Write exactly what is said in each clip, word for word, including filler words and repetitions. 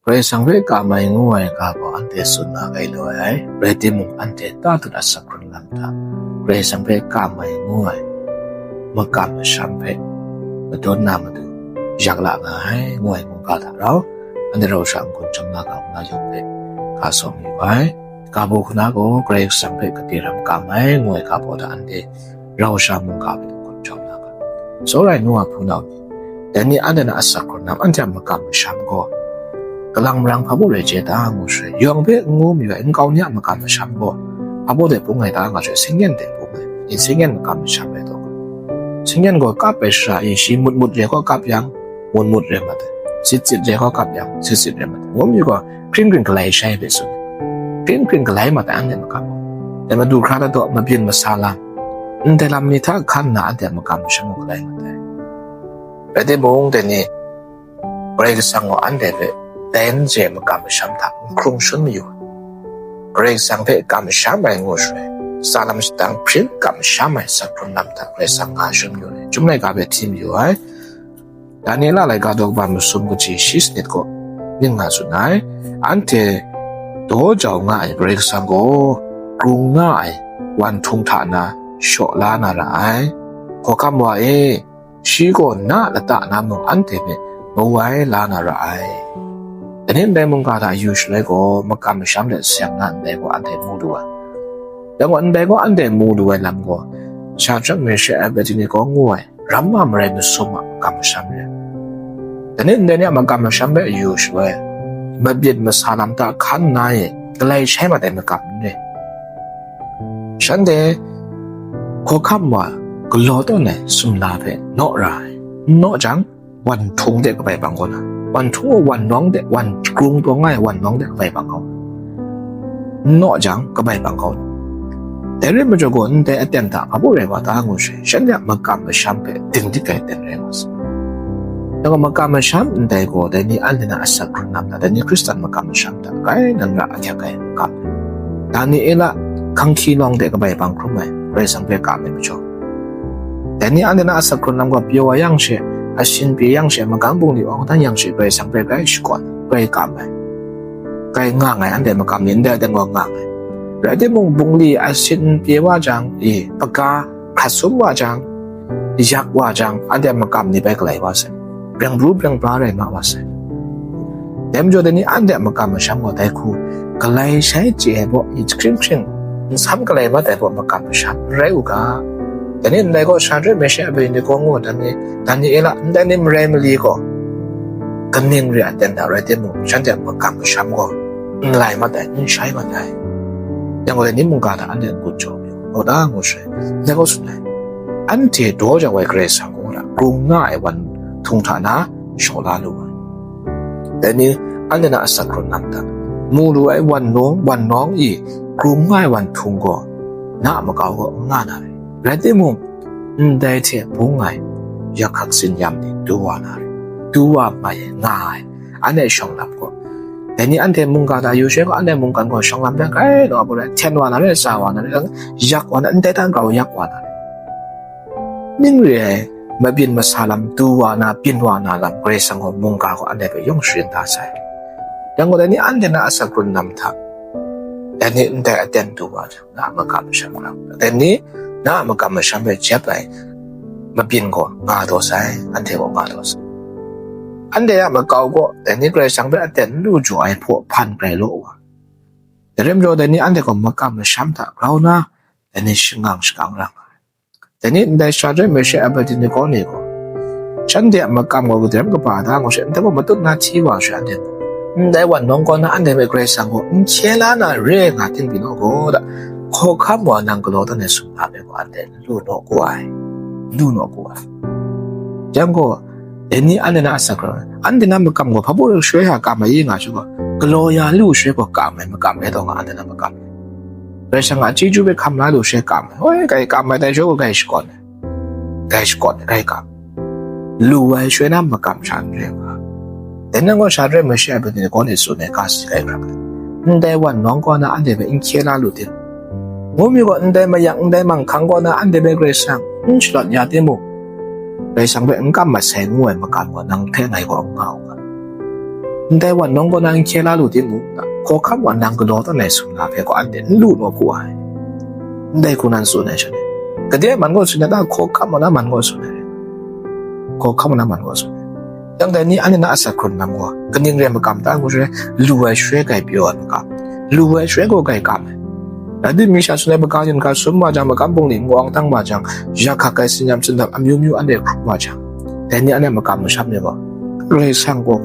Karai Kasang hpe kam ai ngu ai ga gaw anhte tsun na grai lu ai, rai timung, anhte tatut asak hkrun lam hta Karai Kasang hpe kam ai ngu ai makam masham hpe madawn na matu yak la nga ai ngu ai mungga hta rau, anhte rau sha n-gun chyawm na ga, na yawng hpe ga sawm yu ai. Ga baw hkuna gaw Karai Kasang hpe gade ram kam ai ngu ai ga baw hta anhte rau sha mungga hpe n-gun chyawm na ga. Tsawra ai nu wa hpunau ni, dai ni anhte na asak hkrun lam, anhte a makam masham gaw kalang marang hpa baw rai chye ta ngu shaloi, yawng hpe n ngu mayu ai nkau ni a makam masham gaw hpa baw de bung ai ta nga shaloi, singyen de bung ai, singyen makam masham rai taw nga. Singyen gaw kap ai shara e, shi mut mut re gaw kap yang, mut mut re mat ai, sit sit re gaw kap yang, sit sit re mat ai, ngu mayu gaw, hkring hkring galai shai hpe tsun ai. Hkring hkring galai mat ai anhte makam gaw. Dai madu hkra na daw, mabyin masa lam, ndai lam ni hta hkan nna anhte a makam masham gaw galai mat ai. Rai timung, dai ni Karai Kasang gaw anhte hpe dai n re ai makam masham hta n hkrung shun mayu ai. Karai Kasang hpe kamsham ai ngu shaloi, tsalam shadang hpring kamsham ai asak hkrun lam hta Karai Kasang nga shun mayu ai. Chyum laika hpe hti mayu ai. Daniela laika daw kaba masum kaji shi sanit gaw ning nga tsun ai, anhte daw jau nga ai Karai Kasang gaw grung nga ai wan htung hta na shaw la na ra ai. Hkawhkam wa e, shi gaw na lata na mung anhte hpe mawai la na ra ai. Dai ni ndai mungga hta yu shaloi gaw, makam masham hte seng na ndai gaw anhte mu lu ai. Dai gaw, ndai gaw anhte mu lu ai lam gaw, Shadrak, Meshak, Abednego ngu ai ram wa marai masum a makam masham re ai. Dai ni ndai ni a makam masham hpe yu shaloi, mabyin masa lam hta hkan nna e galai shai mat ai makam n re. Shanhte hkawhkam wa galaw tawn ai sumla hpe naw ra ai. N naw jang, wan htung de kabai bang kaw na, wan htung gaw wan nawng de, wan grung taw nga ai wan nawng de kabai bang kaw na, n naw jang kabai bang kaw na. Dai rai majaw gaw, ndai aten hta hpa baw rai wa ta ngu shaloi, shanhte a makam masham hpe dingdit ai aten rai nga sai. Dai gaw, makam masham ndai gaw, dai ni anhte na asak hkrun lam hta, dai ni Hkristan makam masham hta grai nan ra ahkyak ai makam. Daniela hkanghki lawng de kabai bang hkrum ai, Karai Kasang hpe kam ai majaw, dai ni anhte na asak hkrun lam gaw pyaw ai yang she, asin pyi yang she, magang bungli awng dan yang she, Karai Kasang hpe grai shakawn, grai kam ai, grai nga ai, anhte makam ni ndai aten gaw nga ai. Rai timung, bungli asin pyi wa jang, i, hpaga hkrat sum wa jang, yak wa jang, anhte a makam ni bai galai wa sai. Breng bru breng bra rai ma wa sai. Dai majaw, dai ni anhte a makam masham gaw dai hku galai shai chye ai baw, i, hkring hkring nsam galai mat ai baw makam masham n rai u ga. Dai ni ndai gaw, Shadrak, Meshak, Abednego ngu ai, dai ni, Daniela, ndai ni marai mali gaw, kaning re ai aten hta rai timung, shanhte a makam masham gaw n lai mat ai, n shai mat ai. Yang gaw, dai ni mungga hta anhte n-gun jaw mayu gaw ta ngu shaloi, ndai gaw tsun ai, anhte daw jau ai Karai Kasang gaw na grung nga ai wan htung hta na shaw la lu ai. Dai ni anhte na asak hkrun lam hta, mu lu ai wan nawng, wan nawng i grung nga ai wan htung gaw na a makau gaw n nga na re. Rai timung, ndai hte bung ai yak hkak tsin yam ni du wa na re. Du wa mai ai, nga ai, anhte shawng lam gaw, dai ni anhte mungga hta yu shaloi gaw, anhte mungkan gaw shawng lam hpe grai law, a gaw rai hten wa na re, tsa wa na re, yak wa na, ndai hta grau yak wa na re. Ning re ai, mabyin masa lam du wa na, byin wa na lam, Karai Kasang gaw mungga gaw anhte hpe yawng sharin da sai. Yang gaw, dai ni anhte na asak hkrun lam hta, dai ni ndai aten du wa jang, na a makam masham lam, dai ni na a makam masham hpe jep ai mabyin gaw nga taw sai, anhte gaw nga taw sai. Anhte a makau gaw, dai ni Karai Kasang hpe aten n lu jaw ai hpaw hpan grai law wa. Dai rai majaw, dai ni anhte gaw makam masham hta grau na, dai ni shangang shakang ra nga ai. Dai ni ndai Shadrak, Meshak, Abednego ni gaw, shanhte a makam gaw kadai ram kaba da ngu shaloi, ndai gaw matut na hti wa shaloi, anhte gaw, ndai wan nawng kaw na anhte hpe Karai Kasang gaw n hkye la na re nga ting pyi naw gaw, da, hkawhkam wa nang galaw tawn ai sumla hpe gaw anhte n lu naw ku ai, n lu naw ku ai. Yang gaw, dai ni anhte na asak hkrun, anhte na makam gaw hpa baw rai shaloi hta kam ai nga shaloi gaw, galaw ya lu shaloi gaw kam ai makam rai taw nga, anhte na makam. Karai Kasang a chyeju hpe hkam la lu shaloi kam ai. Hoi, grai kam ai, dai shaloi gaw grai shakawn ai. Grai shakawn ai, grai kam. Lu ai shaloi na makam sha n rai nga. Dai nang gaw Shadrak, Meshak, Abednego ni tsun ai ga si grai hkrak ai. Ndai wan nawng kaw na anhte hpe n hkye la lu tim? Ngu mi gaw, ndai mayang, ndai manghkang kaw na anhte hpe Karai Kasang n shalawt ya timung, Karai Kasang hpe n kam mat sai ngu ai makam gaw nang hte ngai gaw n nga u ga. Ndai wan nawng kaw na n hkye la lu timung, hkawhkam wa nang galaw tawn ai sumla hpe gaw anhte n lu naw hku ai. Ndai hku nan tsun ai sha ni, gade man gaw tsun ai ta, hkawhkam wa na man gaw tsun ai. Hkawhkam wa na man gaw tsun ai. Yang dai ni anhte na asak hkrun lam gaw, kaning rai makam ta ngu shaloi, lu ai shaloi grai pyaw ai makam, lu ai shaloi gaw grai kam ai. Rai timung, mi sha tsun ai, maga yin ga sum wa jang, makam bungli n-gawng tang wa jang, yak hkak ai tsin yam tsin dap amyu myu anhte hkrum wa jang, dai ni anhte makam masham ni gaw, Karai Kasang gaw,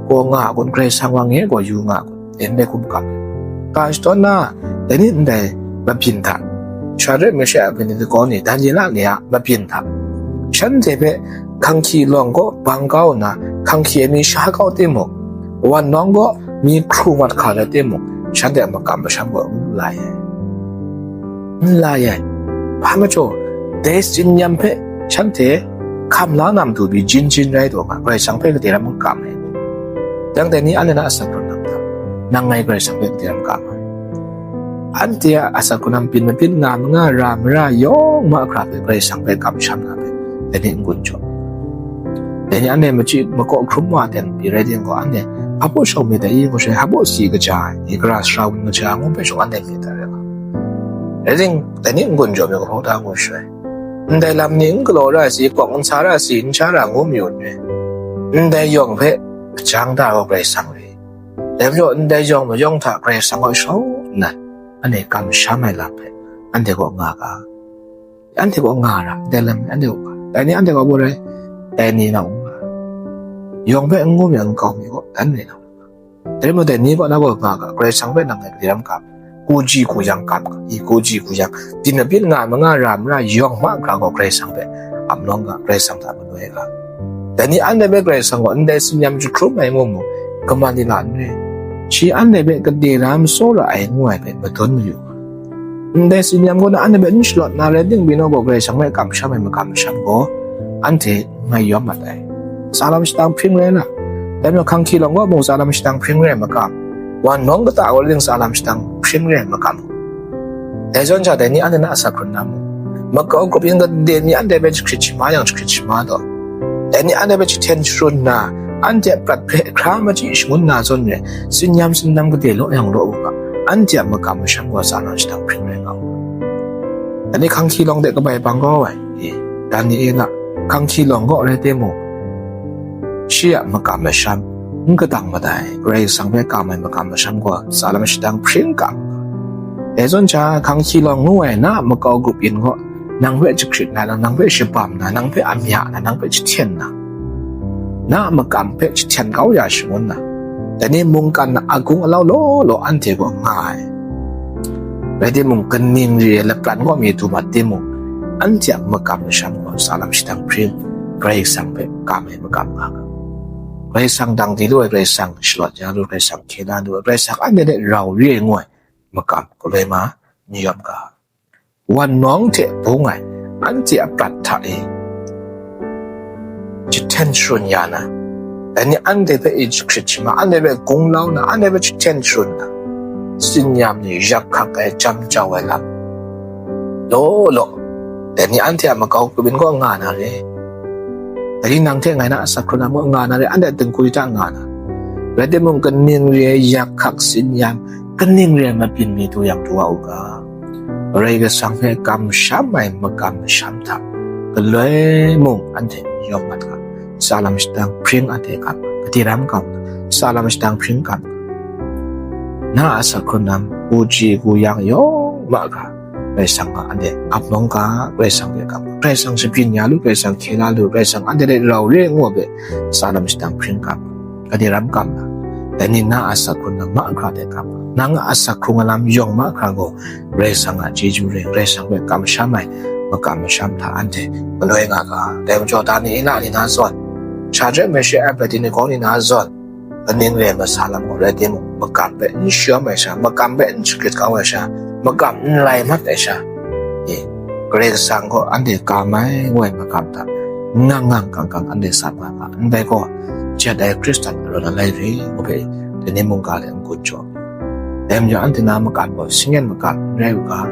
gaw nga a kun, Karai Kasang wa nge gaw yu nga a kun, dai ndai hkum makam ni. Ga shadawn na, dai ni ndai mabyin hta, Shadrach, Meshach, Abednego ni, Daniela ni a mabyin hta, shanhte hpe hkanghki lawng gaw bang kau nna, hkanghki ai mi sha kau timung, wan nawng gaw mi hkru mat hkra rai timung, shanhte a makam masham gaw n la ai. N la ai. Hpa majaw, dai tsin yam hpe shanhte hkam la na matu pyi jin jin rai taw nga, Karai Kasang hpe gade ram n kam ai. Dang dai ni anhte na asak hkrun lam hta, nang ngai Karai Kasang hpe gade ram kam ai. Anhte a asak hkrun lam byin mabyin, nga manga, ra mara yawng mahkra hpe Karai Kasang hpe kamsham na hpe, dai ni n-gun jaw. Dai ni anhte machyi makaw hkrum wa ten pyi rai timung gaw, anhte hpa baw shawng myit dai i ngu shaloi, hpa baw si kaja ai, i gara sara wun kaja ai ngu hpe shawng anhte myit dai rai nga. Rai timung, dai ni n-gun jaw myit, kahpra ta ngu shaloi, ndai lam ni n galaw ra ai si, kawk n sa ra ai si, n sha ra ngu mayu n re. Ndai yawng hpe hpajang da ai gaw Karai Kasang rai. Dai majaw, ndai yawng mayawng hta Karai Kasang kaw shawng nnan, anhte kamsham ai lam hpe, anhte kaw nga ga. Anhte kaw nga ra, dai lam ni anhte kaw nga. Dai ni anhte kaw baw rai, dai ni na kaw nga. Yawng hpe n ngu mi, n kau mi kaw, dan ni na kaw nga. Dai majaw dai ni kaw na kaw nga ga, Karai Kasang hpe nang ngai gade ram kam, kuji kuyang kam ga, i kuji kuyang, byin mabyin, nga manga, ra mara yawng mahkra gaw Karai Kasang hpe ap nawng ga, Karai Kasang hta maloi ga. Dai ni anhte hpe Karai Kasang gaw ndai tsin yam jahkrum ai mu mu, kaman ni la n re. Shi anhte hpe gade ram tsawra ai ngu ai hpe madun mayu. Ndai tsin yam gaw na anhte hpe n shalawt na rai timung, byin gaw Karai Kasang hpe kamsham ai makam masham gaw, anhte ngai yawm mat ai. Tsa lam shadang hpring rai na, dai majaw hkanghki lawng gaw mung tsa lam shadang hpring rai makam, wan nawng kata gaw ling tsa lam shadang hpring rai makam. Dai zawn sha, dai ni anhte na asak hkrun na mu, makau grup yin gade mi anhte hpe jahkrit shama yang jahkrit shama taw, dai ni anhte hpe jahten sharun nna, anhte a prat hpe hkra machyi shangun na zawn re, tsin yam tsin lam gade law yang law u ga, anhte a makam masham gaw tsa lam shadang hpring rai nga u. Dai ni hkanghki lawng de kabai bang kau ai, e, Daniela, hkanghki lawng gaw rai timung, shi a makam masham n kadang madai, Karai Kasang hpe kam ai makam masham gaw tsa lam shadang hpring kam. Dai zawn sha, hkanghki lawng ngu ai na a makau grup yin gaw, nang hpe jahkrit na, nang hpe shabam na, nang hpe amya na, nang hpe jahten na, na a makam hpe jahten kau ya shangun na, dai ni mungkan na agung alau law law anhte gaw nga ai. Rai timung, kaning re ai lapran gaw mi du mat timung, anhte a makam masham gaw tsa lam shadang hpring, Karai Kasang hpe kam ai makam nga ga. Karai Kasang dang di lu ai, Karai Kasang shalawt ya lu, Karai Kasang hkye la lu ai, Karai Kasang anhte hte rau re ai ngu ai makam galoi ma n yawm ga. Wan nawng hte bung ai anhte a prat hta e jahten sharun ya na, dai ni anhte hpe e jahkrit shama, anhte hpe gunglau na, anhte hpe jahten sharun na, tsin yam ni yak hkak ai, jam jau ai lam law law, dai ni anhte a makau grup yin gaw nga na re. Dai ni nang hte ngai na asak hkrun lam gaw nga na re, anhte a dingku hta nga na. Rai timung, kaning re ai yak hkak tsin yam, kaning re ai mabyin mi du yang du wa u ga. Karai Kasang hpe kamsham ai makam masham hta galoi mung anhte yawm mat ga. Tsa lam shadang hpring anhte kam, gade ram kam, tsa lam shadang hpring kam. Na a asak hkrun lam, kuji kuyang yawng mahkra, Karai Kasang a anhte ap nawng ga, Karai Kasang hpe kam, Karai Kasang shabyin ya lu, Karai Kasang hkye la lu, Karai Kasang anhte hte rau re ngu ai hpe, tsa lam shadang hpring kam. Gade ram kam na, dai ni na a asak hkrung lam mahkra de kam, nang a asak hkrung lam yawng mahkra gaw, Karai Kasang a chyeju rai, Karai Kasang hpe kamsham ai makam masham hta anhte galoi nga ga. Dai majaw, Daniela ni na zawn, Shadrach, Meshach, Abednego ni na zawn, kaning re ai masa lam gaw rai timung, makam hpe n shayawm ai sha, makam hpe n shagrit kau ai sha, makam n lai mat ai sha, e, Karai Kasang gaw anhte kam ai ngu ai makam hta ngang ngang kang kang anhte sat nga ga. Ndai gaw, jet ai Hkristan arawn alai re ngu hpe, dai ni mungga hte n-gun jaw. Dai majaw, anhte na makam gaw singlen makam n rai u ga,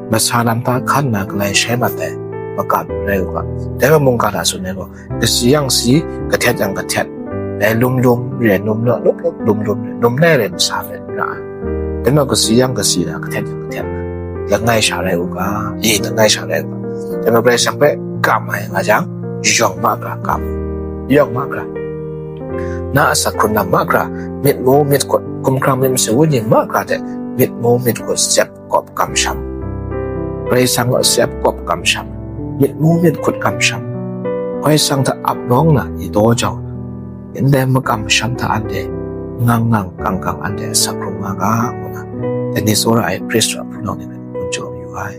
masa lam hta hkan nna galai shai mat ai makam n rai u ga. Dai gaw mungga hta tsun ai gaw, kasi yang si, kahtet yang kahtet, Dai lum lum re, lum lum lum lum lum lum re, lum lai re, masa hpe n ra ai. Dai maw, kasi yang kasi na, kahtet yang kahtet na, langai sha rai u ga, e, langai sha rai u ga. Dai maw, Karai Kasang hpe kam ai nga jang, yawng mahkra kam, yawng mahkra, na asak hkrung lam mahkra, myit mu myit hkut, hkumhkrang myit masu ni mahkra hte myit mu myit hkut sep kawp kamsham, Karai Kasang a sep kawp kamsham, myit mu myit hkut kamsham, Karai Kasang hta ap lawng na i daw jau na, ndai makam masham hta anhte ngang ngang kang kang anhte asak hkrung nga ga, ngu na, dai ni tsawra ai Hkristu a hpunau ni hpe n-gun jaw mayu ai.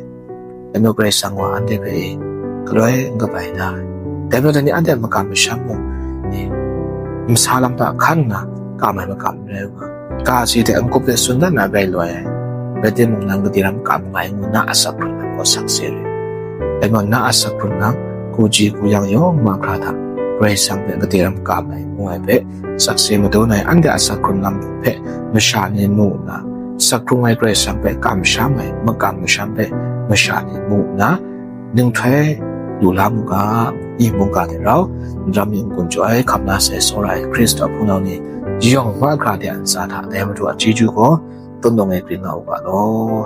Dai maw, Karai Kasang wa anhte hpe e, galoi n kabai na ai. Dai maw, dai ni anhte a makam masham mung, e, masa lam hta hkan nna kam ai makam n rai u ga, kasi hte n-gup hte tsun dan na rai loi ai. Rai timung, nang gade ram kam nngai ngu na asak hkrung lam gaw sakse re. Dai maw, na asak hkrung lam, hku ji hku yang yawng mahkra hta Karai Kasang hpe gade ram kam ai ngu ai hpe sakse madun ai, anhte asak hkrung lam hpe masha ni mu nna, asak hkrung ai Karai Kasang hpe kamsham ai makam masham hpe masha ni mu nna, ninghtoi lu la mu ga, i mungga hte rau, n-gun jaw ai, hkam na sai tsawra ai Hkristu a hpunau ni yawng mahkra de a ntsa hta dai Madu a chyeju gaw tunlung e grin nga u ga law.